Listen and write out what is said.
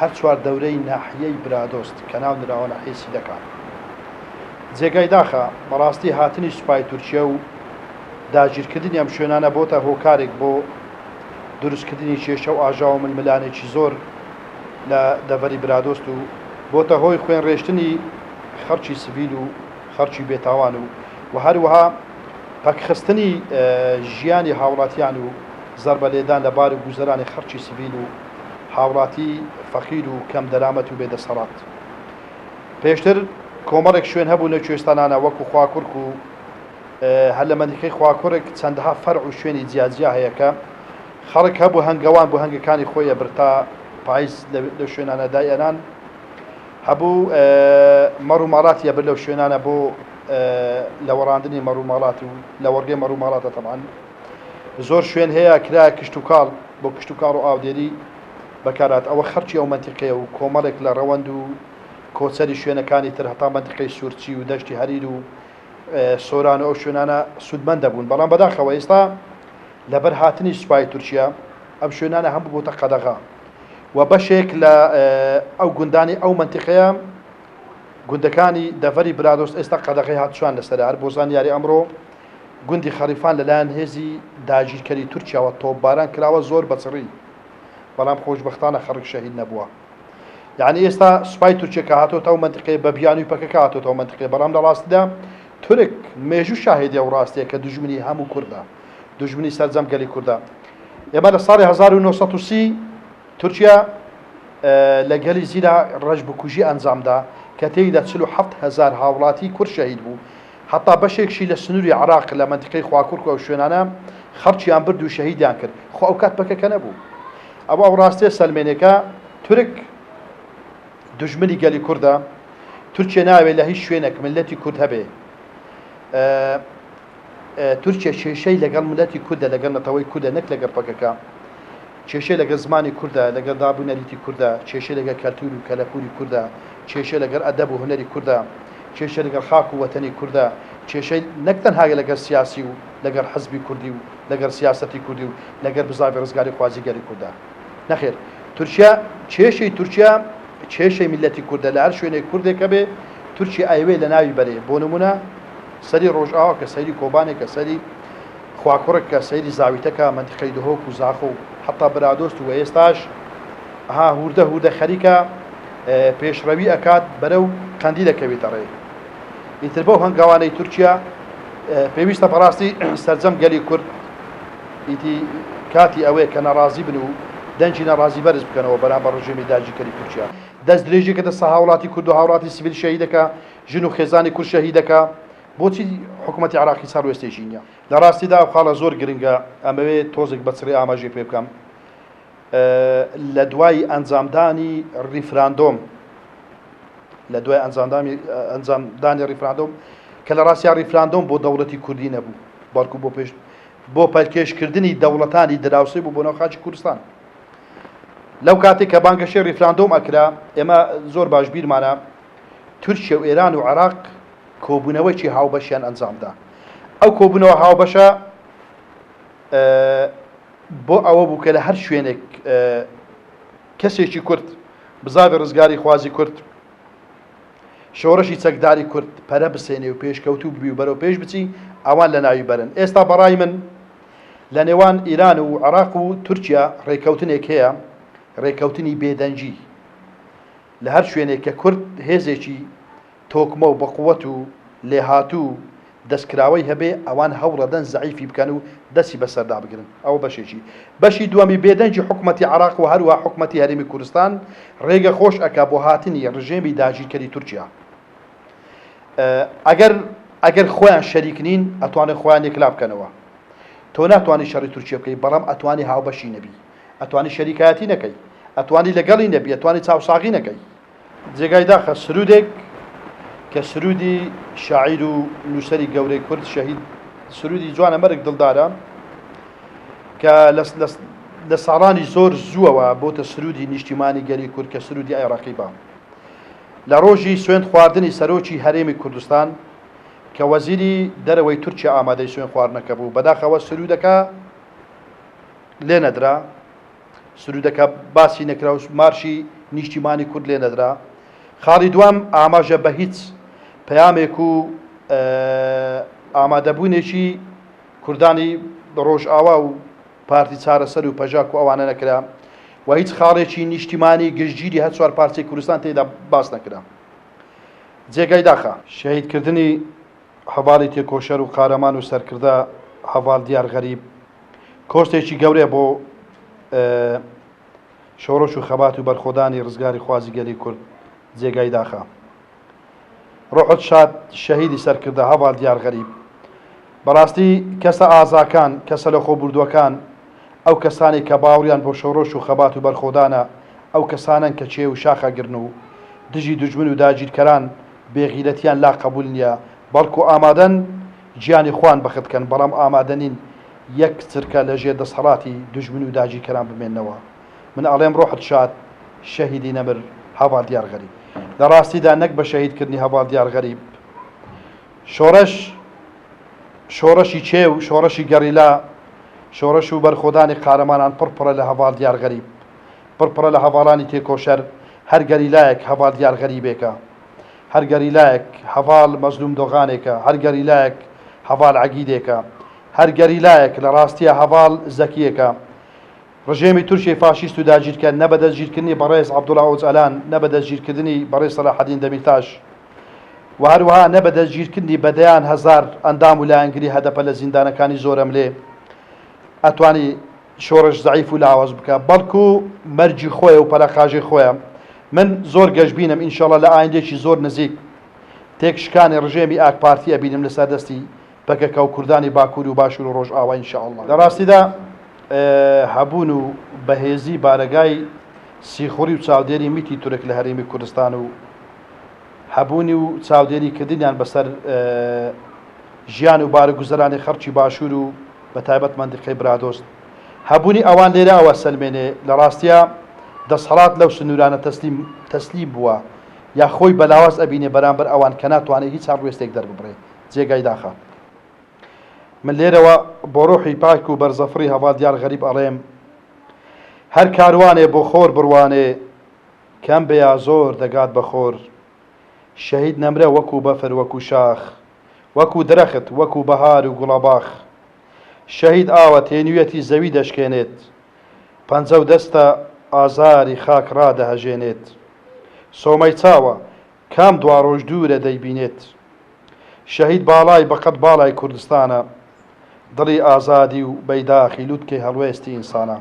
هەر چواردەورەی ناحیەی برادۆست کە ناو نراوە ناحیەی سیدەکان. جێگای داخە بەڕاستی هاتنی سوپای تورکیە و داگیرکردنی ئەم شوێنانە بۆتە هۆکارێک بۆ دروستکردنی کێشە و ئاژاوە و ململانێکی زۆر لە دەڤەری برادۆست و بۆتە هۆی خوێنڕێژتنی خەڵکی سڤیل و خەڵکی بێتاوان و و هەروەها پەکخستنی ژیانی هاوڵاتیان و زەربە لێدان لە بار و گوزەرانی خەڵکی سڤیل و هاوڵاتی فەقیر و کەم دەرامەت و بێ دەسەڵات. پێشتر کۆمەڵێک شوێن هەبوو لە کوێستانانە وەکو خواکوڕک و هەر لە مەنتیقەی خواکوڕک چەندەها فەرع و شوێنی جیاجیا هەیە کە خەڵک هەبوو هەنگەوان بۆ هەنگەکانی خۆی ئەبرد تا پایز لەو شوێنانە دایئەنان هەبوو مەڕ و ماڵاتی ئەبرد لەو شوێنانە بۆ لەوەڕاندنی مەڕ و ماڵات و لەوەڕگەی مەڕ و ماڵاتە تەبعەن زۆر شوێن هەیە کرایە کشتوکاڵ بۆ کشتوکاڵ و ئاودێری بەکارهات ئەوە خەڵکی ئەو مەنتیقەیە و کۆمەڵێک لە ڕەوەند و کۆچەری شوێنەکانی تر هەتا مەنتیقەی سورچی و دەشتی هەریر و سۆران و ئەو شوێنانە سوودمەند دەبوون بەڵام بەداخەوە ئێستا لەبەر هاتنی سوپای تورکیا ئەم شوێنانە هەموو بۆتە قەدەغە و بەشێک لە ئەو گوندانی ئەو مەنتیقەیە گوندەکانی دەڤەری برادۆست ئێستا قەدەغەی هاتوچوان لەسەرە هەر بۆ زانیاری ئەمڕۆ گوندی خەڕیفان لەلایەن هێزی داگیرکەری تورکیاوە تۆپباران کراوە زۆر بەچڕی بەڵام خۆشبەختانە خەڕک شەهید نەبووە یعنی ئێستا سوپای تورکیە کە هاتۆتە ئەو مەنتیقەیە بە بیانووی پەکەکە هاتۆتە ئەو مەنتیقەیە بەڵام لە ڕاستیدا تورک مێژوو شاهێدی ئەو ڕاستیە کە دوژمنی هەموو کوردە دوژمنی سەرجەم گەلی کوردە ئێمە لە ساڵی 1930 تورکیا لە گەلی زیلا ڕەش بکوژی ئەنجامدا کە تێیدا 47 هەزار هاوڵاتی کورد شەهید بوو هەتا بەشێکشی لە سنووری عراق لە مەنتیقەی خواکورک و ئەو شوێنانە خەڵکیان برد و شەهیدیان کرد خۆ ئەوکات پەکەکە نەبوو ئەوە ئەو ڕاستیە سەلمێنێ کە تورک دوژمنی گەلی کوردە تورکیە ناوێ لە هیچ شوێنێک ملەتی کورد هەبێ تورکیە کێشەی لەگەڵ ملەتی کوردە لەگەڵ نەتەوەی کوردە نەک لەگەڵ پەکەکە کێشەی لەگەڵ زمانی کوردە لەگەڵ داب و نەریتی کوردە کێشەی لەگەڵ کەلتور و کەلەپوری کوردە کێشەی لەگەڵ ئەدەب و هونەری کوردە کێشەی لەگەڵ خاک و وەتەنی کوردە کێشەی نەک تەنها لەگەڵ سیاسی و لەگەڵ حزبی کوردی و لەگەڵ سیاسەتی کوردی و لەگەڵ بزاڤی ڕزگاریخوازی گەلی کوردە. نەخێر تورکیا کێشەی تورکیا کێشەی میللەتی کوردە لە هەر شوێنێک کوردێک هەبێ تورکیا ئەیەوێ لەناوی بەرێ بۆ نمونە سەری ڕۆژئاوا کە سەیری کۆبانێ کە سەری خواکوڕک کە سەیری زاویتە کە مەنتیقەی دهۆک و زاخۆ و حەتا برادۆست و ئێستاش ها هوردە هوردە خەریکە پێشڕەوی ئەکات بەرەو قەندیل ئەکەوێتە ڕێ ئیتر بەو هەنگاوانەی تورکیا پێویستە بەڕاستی سەرجەم گەلی کورد ئیدی کاتی ئەوەیە کە ناڕازی بن و دەنگی ناڕازی بەرز بکەنەوە بەرامبەر ڕژێمی داگیرکەری تورکیا. دەستدرێژی کردە سەر هاوڵاتی کورد و هاوڵاتی سڤیل شەهید دەکا، ژن و خێزانی کورد شەهید دەکا، بۆچی حکومەتی عێراق هیچ هەڵوێستێکی نییە؟ لە ڕاستیدا ئەو خاڵە زۆر گرنگە، ئەمەوێ تۆزێک بە چڕی ئاماژەی پێ بکەم. لە دوای ئەنجامدانی ڕیفراندۆم، لە دوای ئەنجامدانی ڕیفراندۆم کە لە ڕاستیا ڕیفراندۆم بۆ دەوڵەتی کوردی نەبوو، بەڵکو بۆ پێش بۆ پەلکێشکردنی دەوڵەتانی دراوسێ بوو بۆ ناو خاکی کوردستان. لەو کاتێک کە بانگەشەی ڕیفراندۆم ئەکرا، ئێمە زۆر باش بیرمانە تورکیە و ئێران و عێراق کۆبوونەوەیەکی هاوبەشیان ئەنجامدا. ئەو کۆبوونەوە هاوبەشە بۆ ئەوە بوو کە لە هەر شوێنێک کەسێکی کورد، بزاڤی ڕزگاریخوازی کورد، شۆڕشی چەکداری کورد پەرە بسێنێ و پێشکەوتوو ببی و بەرەو پێش بچی، ئەوان لە ناوی بەرن. ئێستا بە ڕای من لە نێوان ئیران و عێراق و تورکیا ڕێکەوتنێک هەیە، ڕێکەوتنی بێدەنگی. لە هەر شوێنێک کە کورد هێزێکی تۆکمە و بەقوەت و لێهاتوو و دەستکراوەی هەبێ ئەوان هەوڵەدەن زەعیفی بکەن و دەستی بەسەردا بگرن ئەوە بەشێکی. بەشی دووەمی بێدەنگی حکومەتی عێراق و هەروەها حکومەتی هەرێمی کوردستان ڕێگە خۆش ئەکا بۆ هاتنی ڕژێمی داگیرکەری تورکیا. ئەگەر ئەگەر خۆیان شەریک نین ئەتوانن خۆیان یەکلا بکەنەوە. تۆ ناتوانی شەڕی تورکیە بکەی بەڵام ئەتوانی هاوبەشی نەبی. ئەتوانی شەریکایەتی نەکەی. ئەتوانی لەگەڵی نەبی ئەتوانی چاوساغی نەکەی. جێگای داخە سرودێک کە سرودی شاعیر و نووسەری گەورەی کورد شەهید سرودی جوانە مەرگ دڵدارە کە لە ساڵانی زۆر زووەوە بۆتە سرودی نیشتیمانی گەلی کورد کە سرودی ئەی ڕەقیبە لە ڕۆژی سوێند خواردنی سەرۆکی هەرێمی کوردستان کە وەزیری دەرەوەی تورکیا ئامادەی سوێن خواردنەکە بوو بەداخەوە سرودەکە لێ نەدرا. سروودەکە باسی نەکرا و مارشی نیشتیمانی کورد لێ نەدرا. خاڵی دووەم ئاماژە بە هیچ پەیامێک و ئامادەبوونێکی کوردانی ڕۆژئاوا و پارتی چارەسەر و پەژاک و ئەوانە نەکرا و هیچ خاڵێکی نیشتیمانی گشتگیری هەر چوار پارچەی کوردستان تێدا باس نەکرا. جێگای داخە. شەهیدکردنی هەڤاڵی تێکۆشەر و قارەمان و سەرکردە هەڤاڵ دیار غەریب کۆستێکی گەورەیە بۆ شۆڕش و خەبات و بەرخۆدانی ڕزگاریخوازی گەلی کورد جێگای داخە. ڕۆحت شاد شەهیدی سەرکردە هەڤاڵ دیار غەریب. بەڕاستی کەسە ئازاکان، کەسە لەخۆبوردووەکان، ئەو کەسانەی کە باوڕیان بۆ شۆڕش و خەبات و بەرخۆدانە، ئەو کەسانەن کە چێ و شاخ ئەگرن و دژی دوژمن و داگیرکەران بێ غیرەتیان لا قەبول نیە، بەڵکو ئامادەن گیانی خۆیان بەخت کەن، بەڵام ئامادە نین یەک چرکە لە ژێر دەسهەڵاتی دوژمن و داگیرکەران بمێننەوە. من ئەڵێم ڕۆحت شاد شەهیدی نەمر هەڤاڵ دیار غەریب. لە ڕاستیدا نەک بە شەهید کردنی هەڤاڵ دیار غەریب شۆڕش شۆڕشی چێ و شۆڕشی گەڕیلا شۆڕش و بەرخۆدانی قارەمانان پڕ پڕە لە هەڤاڵ دیار غەریب پڕ پڕە لە هەڤاڵانی تێکۆشەر هەر گەریلایەک هەڤاڵ دیار غەریبێکە هەر گەریلایەک هەڤاڵ مەزلوم دۆغانێکە هەر گەریلایەک هەڤاڵ عەگیدێکە هەر گەریلایەک لە ڕاستیە هەڤاڵ زەکیەکە ڕژێمی تورکیەی فاشیست و داگیرکەر نە بە دەستگیرکردنی بەڕێز عەبدوڵا ئۆجالان، نە بە دەستگیرکردنی بەڕێز سەلاحەدین دەمیرتاش و هەروەها نە بە دەستگیرکردنی بە دەیان هەزار ئەندام و لایەنگری هەدەپە لە زیندانەکانی زۆرەملێ ئەتوانی شۆڕش زەعیف و لاواز بکا بەڵکو مەرگی خۆیە و پەلەقاژەی خۆیە. من زۆر گەشبینم ئینشەڵا لە ئایندەیەکی زۆر نزیک تێکشکانی ڕژێمی ئاکپارتی ئەبینم لەسەر دەستی پەکەکە و کوردانی باکوور و باشوور و ڕۆژئاوا ان شاء اللە. لە ڕاستیدا هەبوون و بەهێزی بارەگای سیخوڕی و چاودێری میتی تورک لە هەرێمی کوردستان و هەبوونی و چاودێری کردنیان بەسەر ژیان و بار و گوزەرانی خەڵکی باشوور و بە تایبەت مەنتیقەی برادۆست هەبوونی ئەوان لێرە ئەوە سەلمێنێ لە ڕاستیا دەسهەڵات لەو سنوورانە تەسلیم تەسلیم بووە یا خۆی بە لاواز ئەبینێ بەرامبەر ئەوان کە ناتوانێ هیچ هەڵوێستێک دەرببڕێ. جێگای داخە. من لێرەوە بۆ ڕۆحی پاک و بەرزەفڕی هەڤاڵ دیار غەریب ئەڵێم، هەر کاروانێ بۆ خۆر بڕوانێ، کەم بێ یا زۆر دەگات بە خۆر. شەهید نەمرە وەکوو بەفر وەکوو شاخ، وەکوو درەخت وەکوو بەهار و گوڵەباخ. شەهید ئاوە تێنویەتی زەوی دەشکێنێت، پەنجە و دەستە ئازاری خاک ڕادەهەژێنێت. سۆمەی چاوە کام دواڕۆژ دوورە دەیبینێت. شەهید باڵای بە قەد باڵای کوردستانە، دڵی ئازادی و بەیداخی لوتکەی هەڵوێستی ئینسانە.